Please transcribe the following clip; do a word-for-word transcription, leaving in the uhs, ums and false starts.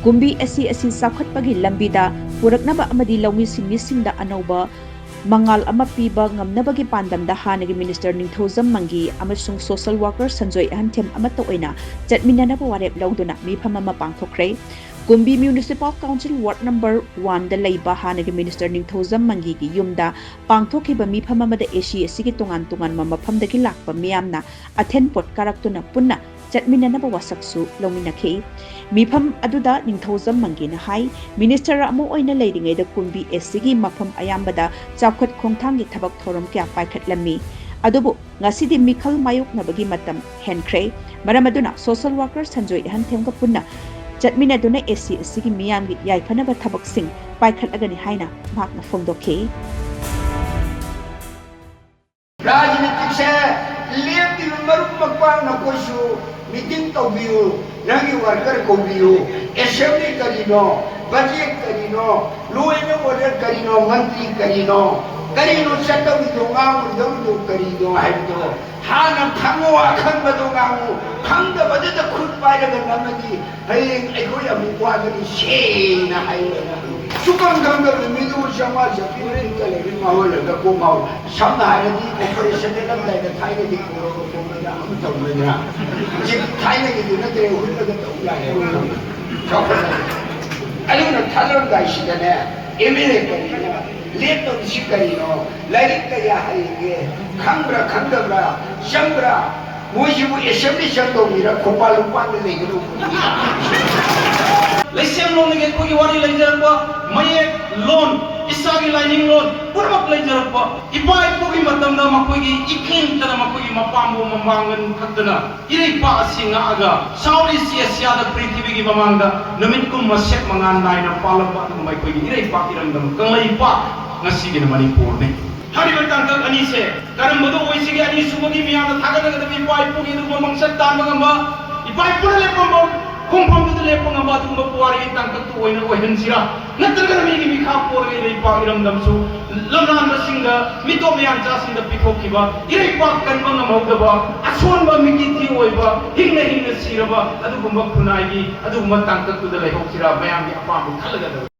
ꯀꯨꯝꯕꯤ S C ꯑꯁꯤ ꯆꯥꯎꯈꯠꯄꯒꯤ ꯂꯝꯕꯤꯗ ꯄꯨꯔꯛꯅꯕ ꯑꯃꯗꯤ ꯂꯧꯃꯤ ꯁꯤꯟꯃꯤꯁꯤꯡꯗ ꯑꯅꯧꯕ ꯃꯉꯥꯜ ꯑꯃ ꯄꯤꯕ ꯉꯝꯅꯕꯒꯤ ꯄꯥꯟꯗꯝꯗ ꯍꯥꯟꯅꯒꯤ ꯃꯤꯅꯤꯁꯇꯔ ꯅꯤꯡꯊꯧꯖꯝ ꯃꯪꯒꯤ ꯑꯃꯁꯨꯡ ꯁꯣꯁꯦꯜ ꯋꯥꯔꯀꯔ ꯁꯟꯖꯣꯏ ꯑꯍꯟꯊꯦꯝ ꯑꯃꯠꯇ ꯑꯣꯏꯅ ꯆꯠꯃꯤꯟꯅꯅꯕ ꯋꯥꯔꯦꯞ ꯂꯧꯗꯨꯅ ꯃꯤꯐꯝ ꯑꯃ ꯄꯥꯡꯊꯣꯛꯈ꯭ꯔꯦ꯫ ꯀꯨꯝꯕꯤ ꯃ꯭ꯌꯨꯅꯤꯁꯤꯄꯥꯜ ꯀꯥꯎꯟꯁꯤꯜ ꯋꯥꯔꯗ ꯅꯝꯕꯔ ꯋꯥꯟꯗ ꯂꯩꯕ ꯍꯥꯟꯅꯒꯤ ꯃꯤꯅꯤꯁꯇꯔ ꯅꯤꯡꯊꯧꯖꯝ ꯃꯪꯒꯤꯒꯤ ꯌꯨꯝꯗ ꯄꯥꯡꯊꯣꯛꯈꯤꯕ ꯃꯤꯐꯝ ꯑꯃꯗ ꯑꯦ ꯁꯤ ꯑꯁꯤꯒꯤ ꯇꯣꯉꯥꯟ ꯇꯣꯉꯥꯟꯕ ꯃꯐꯝꯗꯒꯤ ꯂꯥꯛꯄ ꯃꯤꯌꯥꯝꯅ ꯑꯊꯦꯟ ꯄꯣꯠ ꯀꯥꯔꯛꯇꯨꯅ ꯄꯨꯟꯅ ꯆꯠꯃꯤꯟꯅꯅꯕ ꯋꯥꯁꯛꯁꯨ ꯂꯧꯃꯤꯟꯅꯈꯤ꯫ ꯃꯤꯐꯝ ꯑꯗꯨꯗ ꯅꯤꯡꯊꯧꯖꯝ ꯃꯪꯒꯤꯅ ꯍꯥꯏ, ꯃꯤꯅꯤꯁꯇꯔ ꯑꯃ ꯑꯣꯏꯅ ꯂꯩꯔꯤꯉꯩꯗ ꯀꯨꯝꯕꯤ ꯑꯦꯁ ꯁꯤꯒꯤ ꯃꯐꯝ ꯑꯌꯥꯝꯕꯗ ꯆꯥꯎꯈꯠ ꯈꯣꯡꯊꯥꯡꯒꯤ ꯊꯕꯛ ꯊꯧꯔꯝ ꯀꯌꯥ ꯄꯥꯏꯈꯠꯂꯝꯃꯤ꯫ ꯑꯗꯨꯕꯨ ꯉꯁꯤꯗꯤ ꯃꯤꯈꯜ ꯃꯥꯌꯣꯛꯅꯕꯒꯤ ꯃꯇꯝ ꯍꯦꯟꯈ꯭ꯔꯦ꯫ ꯃꯔꯝ ꯑꯗꯨꯅ ꯁꯣꯁꯦꯜ ꯋꯥꯔꯀꯔ ꯁꯟꯖꯣꯏ ꯑꯍꯟꯊꯦꯝꯒ ꯄꯨꯟꯅ ꯆꯠꯃꯤꯟꯅꯗꯨꯅ ꯑꯦ ꯁꯤ ꯑꯦꯁ ꯁꯤꯒꯤ ꯃꯤꯌꯥꯝꯒꯤ ꯌꯥꯏꯐꯅꯕ ꯊꯕꯛꯁꯤꯡ ꯄꯥꯏꯈꯠꯂꯒꯅꯤ ꯍꯥꯏꯅ ꯃꯍꯥꯛꯅ ꯐꯣꯡꯗꯣꯛꯈꯤ꯫ ꯔꯥꯖꯅꯤꯇꯤꯛꯁꯦ ꯂꯦꯞꯄꯤꯕ ꯃꯔꯨꯞ ꯃꯄꯥꯡ ꯅꯈꯣꯏꯁꯨ ꯃꯤꯇꯤꯡ ꯇꯧꯕꯤꯌꯨ, ꯅꯪꯒꯤ ꯋꯥꯔꯀꯔ ꯀꯧꯕꯤꯌꯨ, ꯑꯦꯁꯦꯝꯕ꯭ꯂꯤ ꯀꯔꯤꯅꯣ, ꯕꯖꯦꯠ ꯀꯔꯤꯅꯣ, ꯂꯣ ꯑꯦꯟ ꯑꯣꯔꯗꯔ ꯀꯔꯤꯅꯣ, ꯃꯟꯇ꯭ꯔꯤ ꯀꯔꯤꯅꯣ, ꯀꯔꯤꯅꯣ ꯆꯠꯇꯧꯔꯤꯗꯣ, ꯉꯥꯡꯉꯣꯏꯗꯧꯔꯤꯗꯣ ꯀꯔꯤꯅꯣ ꯍꯥꯏꯕꯗꯣ ꯍꯥꯟꯅ ꯈꯪꯉꯣ, ꯑꯈꯪꯕꯗꯣ ꯉꯥꯡꯉꯨ, ꯈꯪꯗꯕꯗꯨꯗ ꯈꯨꯠ ꯄꯥꯏꯔꯒ ꯅꯝꯃꯗꯤ ꯍꯌꯦꯡ ꯑꯩꯈꯣꯏ ꯑꯃꯨꯛ ꯋꯥꯒꯅꯤ꯫ ꯁꯦꯡꯅ ꯍꯥꯏꯔꯒ ꯁꯨꯈꯪ ꯈꯪꯗꯕ ꯃꯤꯗꯨꯕꯨ ꯆꯥꯝꯃꯉꯥ ꯆꯥꯄꯤ ꯍꯣꯔꯦꯟꯇ ꯂꯩꯔꯤ ꯃꯥꯡꯍꯜꯂꯒ ꯀꯣꯛ ꯉꯥꯎ꯫ ꯁꯝꯅ ꯍꯥꯏꯔꯗꯤ ꯑꯣꯄꯔꯦꯁꯟ ꯂꯩꯔꯝꯗꯥꯏꯗ ꯊꯥꯏꯅꯗꯤ ꯀꯣꯔꯣꯅꯥ ꯀꯣꯔꯣꯅꯥ ꯑꯃ ꯇꯧꯅꯗ꯭ꯔꯥ? ꯍꯧꯖꯤꯛ ꯊꯥꯏꯅꯒꯤꯗꯨ ꯅꯠꯇ꯭ꯔꯦ, ꯍꯨꯠꯂꯒ ꯇꯧ ꯌꯥꯔꯦ꯫ ꯆꯥꯎꯈꯠꯂꯛꯑꯦ꯫ ꯑꯗꯨꯅ ꯊꯥꯗꯔꯝꯗꯥꯏꯁꯤꯗꯅꯦ, ꯑꯦꯝ ꯑꯦꯜ ꯑꯦ ꯀꯔꯤꯅꯣ, ꯂꯦꯞꯇꯧꯔꯤꯁꯤ ꯀꯔꯤꯅꯣ, ꯂꯥꯏꯔꯤꯛ ꯀꯌꯥ ꯍꯩꯒꯦ, ꯈꯪꯕ꯭ꯔꯥ ꯈꯪꯗꯕ꯭ꯔꯥ, ꯆꯪꯕ꯭ꯔꯥ? ꯃꯣꯏꯁꯤꯕꯨ ꯑꯦꯁꯦꯝꯕ꯭ꯂꯤ ꯆꯪꯗꯧ ꯃꯤꯔ, ꯈꯣꯡꯕꯥꯟ ꯂꯨꯄꯥꯟꯗ ꯂꯩꯒꯗꯧꯕ ꯃꯤꯔ? ꯂꯩꯁꯦꯝꯂꯣꯟꯗꯒꯤ ꯑꯩꯈꯣꯏꯒꯤ ꯋꯥꯔꯤ ꯂꯩꯖꯔꯛꯄ, ꯃꯌꯦꯛ ꯂꯣꯟ, ꯏꯁꯥꯒꯤ ꯂꯥꯏꯅꯤꯡ ꯂꯣꯟ ꯄꯨꯝꯅꯃꯛ ꯂꯩꯖꯔꯛꯄ, ꯏꯄꯥ ꯏꯄꯨꯒꯤ ꯃꯇꯝꯗ ꯃꯈꯣꯏꯒꯤ ꯏꯈꯦꯡꯇꯅ ꯃꯈꯣꯏꯒꯤ ꯃꯄꯥꯝꯕꯣꯝ ꯃꯃꯥꯡꯒꯟ ꯊꯛꯇꯅ ꯏꯔꯩꯄꯥꯛ ꯑꯁꯤ ꯉꯥꯛꯑꯒ ꯁꯥꯎꯠ ꯏꯁ ꯑꯦꯁꯤꯌꯥꯗ ꯄ꯭ꯔꯤꯊꯤꯕꯤꯒꯤ ꯃꯃꯥꯡꯗ ꯅꯨꯃꯤꯠ ꯀꯨꯝ ꯃꯁꯦꯛ ꯃꯉꯥꯜ ꯅꯥꯏꯅ ꯄꯥꯜꯂꯝꯕ ꯑꯗꯨꯒꯨꯝꯕ ꯑꯩꯈꯣꯏꯒꯤ ꯏꯔꯩꯄꯥꯛ ꯏꯔꯝꯗꯝ ꯀꯪꯂꯩꯄꯥꯛ ꯉꯁꯤꯒꯤꯅ ꯃꯅꯤꯄꯨꯔꯅꯤ꯫ ꯍꯥꯏꯔꯤꯕ ꯇꯥꯡꯀꯛ ꯑꯅꯤꯁꯦ ꯀꯔꯝꯕꯗ ꯑꯣꯏꯁꯤꯒꯦ? ꯑꯅꯤꯁꯨꯕꯒꯤ ꯃꯤꯌꯥꯝꯅ ꯊꯥꯒꯠꯅꯒꯗꯕ ꯏꯄꯥ ꯏꯄꯨꯒꯤ ꯑꯗꯨꯒꯨꯝꯕ ꯃꯪꯆꯠ ꯇꯥꯟꯕ ꯉꯝꯕ, ꯏꯄꯥ ꯏꯄꯨꯅ ꯂꯦꯞꯄꯝꯕ ꯈꯣꯡꯐꯝꯗꯨꯗ ꯂꯦꯞꯄ ꯉꯝꯕ ꯑꯗꯨꯒꯨꯝꯕ ꯄꯨꯋꯥꯔꯤꯒꯤ ꯇꯥꯡꯀꯛꯇꯨ ꯑꯣꯏꯅ ꯑꯣꯏꯍꯟꯁꯤꯔꯥ? ꯅꯠꯇ꯭ꯔꯒꯅ ꯃꯤꯒꯤ ꯃꯤꯈꯥ ꯄꯣꯜꯂꯒ ꯏꯔꯩꯄꯥꯛ ꯏꯔꯝꯗꯝꯁꯨ ꯂꯝꯂꯥꯟꯕꯁꯤꯡꯗ, ꯃꯤꯇꯣꯞ ꯃꯌꯥꯟꯆꯥꯁꯤꯡꯗ ꯄꯤꯊꯣꯛꯈꯤꯕ, ꯏꯔꯩꯄꯥꯛ ꯀꯟꯕ ꯉꯝꯍꯧꯗꯕ, ꯑꯁꯣꯟꯕ ꯃꯤꯀꯤꯊꯤ ꯑꯣꯏꯕ, ꯍꯤꯡ ꯍꯤꯡꯅ ꯁꯤꯔꯕ ꯑꯗꯨꯒꯨꯝꯕ ꯈꯨꯟꯅꯥꯏꯒꯤ ꯑꯗꯨꯒꯨꯝꯕ ꯇꯥꯡꯀꯛꯇꯨꯗ ꯂꯩꯍꯧꯁꯤꯔꯥ? ꯃꯌꯥꯝꯒꯤ ꯑꯄꯥꯝꯕ ꯈꯜꯂꯒ